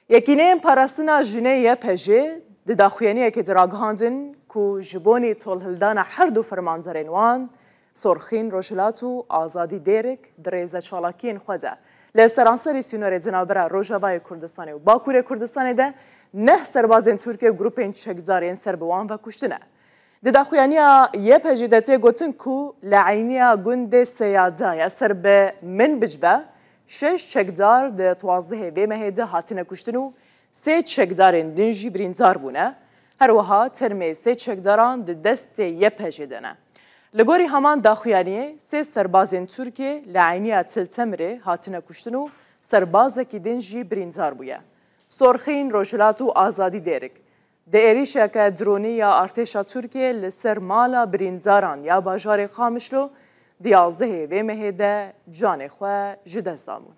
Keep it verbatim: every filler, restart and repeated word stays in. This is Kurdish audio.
Yekîneyên Parastina Jinê Y P J di daxuyaniyekê de ragihandin ku ji bonî tolhildana her du fermanderên wan, Sorxîn Rojhilat û Azadî Dêrik, di rêzleçalakiyên xwe de li seranserî sînorê di navbera Rojavayê Kurdistanê û Bakurê Kurdistanê de neh serbazên Tirk û grûpên çekdar yên ser bi wan ve kuştine. Di daxuyaniya Y P J de tê gotin ku li eyniya gundê Seyada ya ser bi Minbic ve şeş çekdar di duwazdehê vê mehê de hatine kuştin û sê çekdarên din jî birîndar bûne. Her wiha termê sê çekdaran di destê Y P J de ne. Li gorî heman daxuyaniyê, sê serbazên Tirkiyê li eyniya Til Temirê hatine kuştin û serbazekî din jî birîndar bûye. Sorxîn Rojhilat û Azadî Dêrik, di êrîşeke dronî ya artêşa Tirkiyê li ser mala birîndaran ya bajarê Qamişlo di yazdehê vê mehê de canê xwe ji dest dabûn.